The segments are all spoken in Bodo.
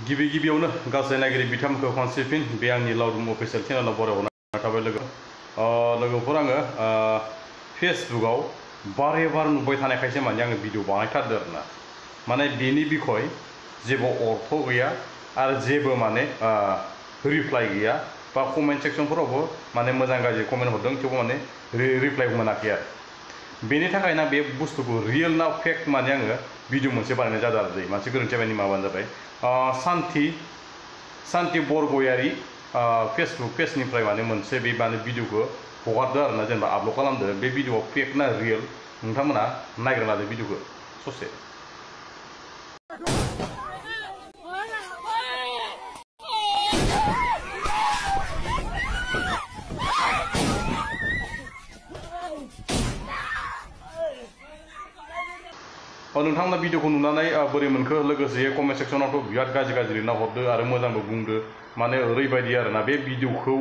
गिबि गिबियावनो गासै नायगिरि बिथांमोनखौ खनसे फिन बे आंनि लावदुम अफिसियेल चेनेलाव बरायहरनाय थाबाय लोगोफोर आङो फेसबुकआव बारे बार नुबाय थानायखायसो माने आङो भिडिअ बानायथारदों आरोना माने बेनि बिखय जेबो अर्थ गैया आरो जेबो माने रिप्लाय गैया बा कमेन्ट सेक्सनफोरावबो माने मोजां गाज्रि कमेन्ट हरदों थेवबो माने रिप्लाय मोनाखै आरो बेनि थाखायनो बे बुस्थुखौ रियेल ना फेक माने आङो भिडिअ मोनसे बानायनाय जादों आरो दै मानसि गोरोन्थि जाबाय माबानो जाबाय सान्ति बरगयारि फेसबुक पेजनिफ्राय माने मोनसे बे माने भिडिअखौ हगारदो आरोना जेनेबा आपल'ड खालामदो बे भिडिअआ फेक ना रियेल नोंथांमोना नायग्रोना लादो भिडिअखौ ससे नोंथांमोना भिडिअखौ नुनानै बोरै मोनखो लोगोसे कमेन्ट सेक्सनावथ' बिराद गाज्रि लिरना हरदो आरो मोजांबो बुंदो माने ओरैबायदि आरोना बे भिडिअखौ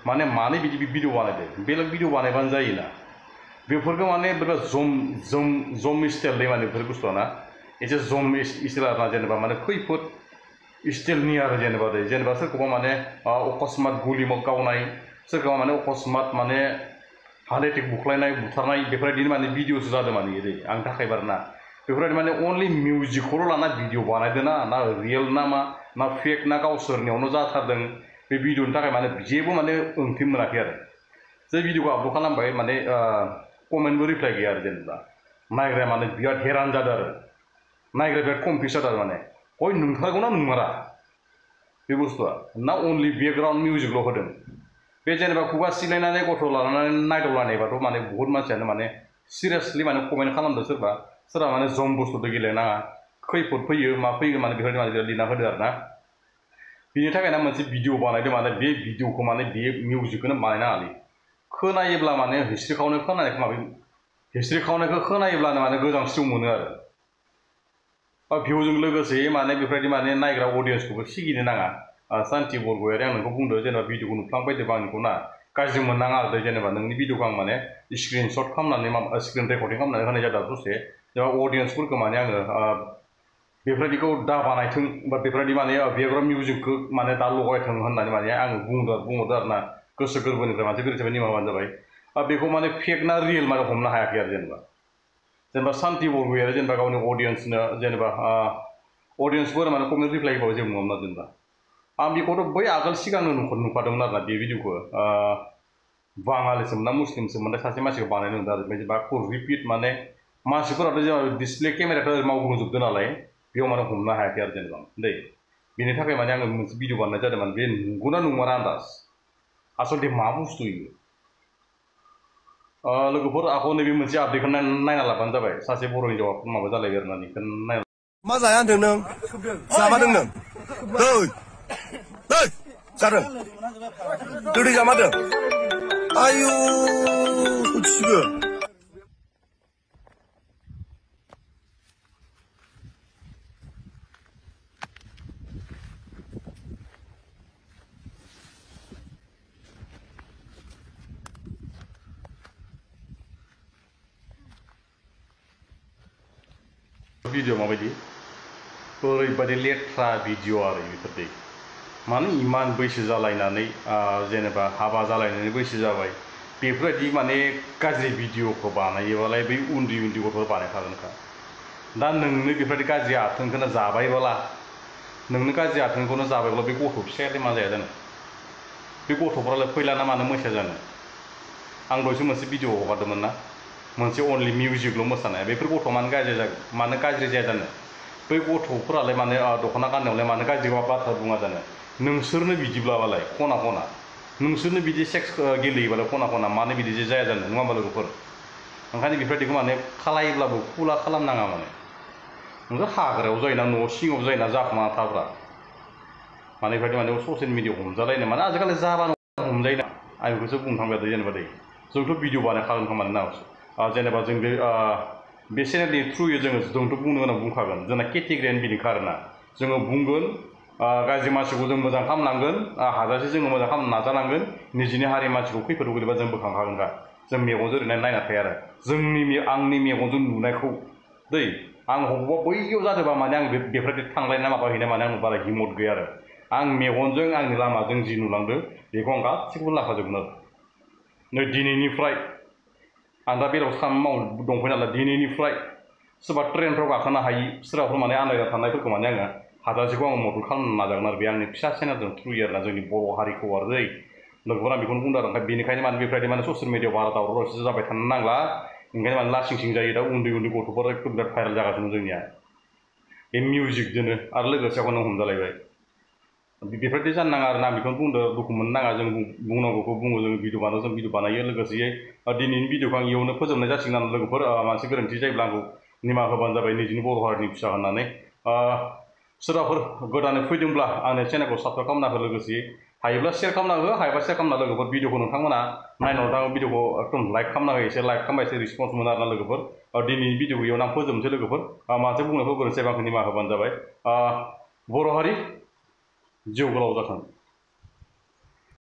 माने मानो बिदि भिडिअ बानायदो बेलेग भिडिअ बानायबानो जायोना बेफोरखौ माने बिराद जम स्टाइलनि माने बेफोर बुस्थुआ ना एसे जम स्टाइल आरोना जेनेबा माने खैफोद स्टाइलनि आरो जेनेबा सोरखौबा माने अकस्मात गुलि गावनाय सोरखौबा माने अकस्मात माने हार्ट एटेक बुख्लायनाय बुथारनाय बेफोरबायदिनो माने भिडिअसो जादों माने ओरै आंनि थाखाय बारना बेफोरबायदि माने अनलि मिउजिकखौल' लाना भिडिअ बानायदों ना रियेल ना मा ना फेक ना गावसोरनियावनो जाथारदों बे भिडिअनि थाखाय माने जेबो माने ओंथि मोनाखै आरो जे भिडिअखौ आपल'ड खालामबाय माने कमेन्टबो रिप्लाय गैया आरो जेनेबा नायग्राया माने बिराद हैरान जादों आरो नायग्राया बिराद कनफिउस जादों आरो माने हय नंथारगौ ना नंमारा बे बुस्थुआ ना अनलि बेकग्राउन्ड मिउजिकल' होदों बे जेनेबा खुगा सिलायनानै गथ' लानानै नायदावलायनायबाथ' माने बुहुत मानसियानो माने सिरियासलि माने कमेन्ट खालामदों सोरबा माने जम बुस्थुजों गेलेनाङा खैफोद फैयो मा फैयो माने बेफोरबायदि माने लिरना होदो आरो ना बिनि थाखायनो मोनसे भिडिअ बानायदों माने बे भिडिअखौ माने बे मिउजिकखौनो बानायनाङालै खोनायोब्ला माने हिस्ट्रि खावनायखौ खोनायोब्लानो माने गोजांस्रिउ मोनो आरो भिउजों लोगोसे माने बेफोरबायदि माने नायग्रा अडियन्सखौबो सिगिनो नाङा सान्ति बरगयारि आं नोंखौ बुंदो जेनेबा भिडिअखौ नुफ्लांबायदोंबा आंनिखौ ना गाज्रि मोननाङा आरो जेनेबा नोंनि भिडिअखौ आं माने स्क्रिनशट खालामनानै स्क्रिन रेकर्डिं खालामनानै होनाय जादों दसे जेनेबा अडियन्सफोरखौ माने आङो बेफोरबायदिखौ दा बानायथों बा बेफोरबायदि माने बेकग्राउन्ड मिउजिकखौ माने दा लगायथों होननानै माने आङो बुंहरदो आरो ना गोसो गोरबोनिफ्राय मानसि गोरोन्थि निमाबानो जाबाय बेखौ माने फेक ना रियेल माने हमनो हायाखै आरो जेनेबा सान्ति बरगयारि जेनेबा गावनि अडियन्सनो जेनेबा अडियन्सफोर माने कमेन्ट रिप्लाय होबाबो जेबो नङामोन जेनेबा आं बेखौथ' बै आगोल सिगांनो नुखादोंमोन आरोना बे भिडिअखौ बाङालिसोमोन ना मुस्लिमसोमोन सासे मानसिखौ बानायनो होदों आरो जेनेबा रिपिट माने मानसिफोराथ' जेनेबा डिसप्ले केमेराखौ मावग्लुंजोबदों नालाय बेयाव माने हमनो हायाखै आरो जेनेबा दै बेनि थाखाय माने आङो मोनसे भिडिअ बानायनाय जादोंमोन बे नंगौना नंमारा आन्दाज आसलथे मा बुस्थु इयो लोगोफोर आखौ नैबे मोनसे आपडेटखौ नायना लाबानो जाबाय सासे बर' हिन्जावा माबा जालायबाय आरोना बेखौ नायना मा जाया होनदों नों जामादों नों दै जादों दै जामादों आयु सयथिबो भिडिअ माबायदि ओरैबायदि लेथ्रा भिडिअ आरो बेफोरदि माने इमान बैसो जालायनानै जेनेबा हाबा जालायनानै बैसो जाबाय बेफोरबायदि माने गाज्रि भिडिअखौ बानायोबालाय बै उन्दै गथ'फोर बानायखागोनखा दा नोंनो बेफोरबायदि गाज्रि आथोनखौनो जाबायबोला नोंनो गाज्रि आथोनखौनो जाबायब्ला बे गथ' फिसायालाय मा जाया जानो बे गथ'फोरालाय फैलाना मानो मोसा जानो आं दहायसो मोनसे भिडिअ हगारदोंमोन ना मोनसे अनलि मिउजिकल' मोसानाय बेफोर गथ'आ मानो गाज्रि जागोन मानो गाज्रि जाया जानो बै गथ'फोरालाय माने दख'ना गाननायावलाय मानो गाज्रि बाथ्रा बुङा जानो नोंसोरनो बिदिब्लाबालाय खना नोंसोरनो बिदि सेक्स गेलेयोबालाय खना मानो बिदि जाया जानो नङा होमबा लोगोफोर ओंखायनो बेफोरबायदिखौ माने खालायोब्लाबो खुला खालामनाङा माने नोंसोर हाग्रायाव जायोना न' सिङाव जायोना जाखोमा थाग्रा माने बेफोरबायदि माने ससियेल मिडियाआव हमजालायनो माने आजिखालि जाबानो हमजायोना आं बेखौसो बुंनो थांबाय थायो जेनेबा दै जोंथ' भिडिअ बानायखागोन खोमा ना जेनेबा जों बे चेनेलनि थ्रुयै जोंथ' बुंनो गोनां बुंखागोन जोंना केटेगरियानो बिदिखा आरोना जोङो बुंगोन गाज्रि मानसिखौ जों मोजां खालामनांगोन हाजासे जोङो मोजां खालामनो नाजानांगोन निजिनि हारि मानसिखौ खैफोदाव गोलैबा जों बोखांखागोनखा जों मेगनजों ओरैनो नायना थाया आरो आंनि मेगनजों नुनायखौ दै आं बबेबा बैयाव जादोंबा माने आं बेफोरबायदि थांलायना माबाहैनाय माने आं बारा हिम्मत गैया आरो आं मेगनजों आंनि लामाजों जि नुलांदों बेखौ आं गासैखौबो लाफाजोबगोन आरो नै दिनैनिफ्राय आं दा बेराव खामानि मावनो दंफायो नालाय दिनैनिफ्राय सोरबा ट्रेनफ्राव गाखोनो हायि सोरबाफोर माने आन्दायना थानायफोरखौ माने आङो हाजासेखौ आङो मदद खालामनो नाजागोन आरो बे आंनि फिसा चेनेलजों थ्रुयै आरोना जोंनि बर' हारिखौ आरो दै लोगोफोरा बेखौनो बुंदों आरो ओमफ्राय बेनिखायनो माने बेफोरबायदि माने ससियेल मिडियाआव बारा दावराव दावसि जाबाय थानो नांला ओंखायनो माने लासिं सिं जायो दा उन्दै उन्दै गथ'फोर एकदम बिराद भाइरेल जागासिनो जोंनिया बे मिउजिकजोंनो आरो लोगोसे गावनो हमजालायबाय बेफोरबायदि जानो नाङा आरोना बेखौनो बुंदों दुखु मोननो नाङा जों बुंनांगौखौ बुङो जों भिडिअ बानायो जों भिडिअ बानायो लोगोसेयै दिनैनि भिडिअखौ आं इयावनो फोजोबनाय जासिगोन आरो लोगोफोर मानसि गोरोन्थि जायोब्ला आंखौ निमाहा होबानो जाबाय निजिनि बर' हारिनि फिसा होननानै सोरबाफोर गोदानै फैदोंब्ला आंनि चेनेलखौ साबस्क्राइब खालामना हो लोगोसे हायोब्ला शेयार खालामना हो हायोबा शेयार खालामना लोगोफोर भिडिअखौ नोंथांमोना नायनानै नोंथाङा भिडिअखौ एकदम लाइक खालामना हो एसे लाइक खालामबा एसे रिसपन्स मोनो आरोना लोगोफोर दिनैनि भिडिअखौ इयावनो आं फोजोबनोसै लोगोफोर मानसि बुंनायखौ गोरोन्थि जायोबा आंखौ निमाहा होबानो जाबाय बर' हारि जिउ गोलाव जाथों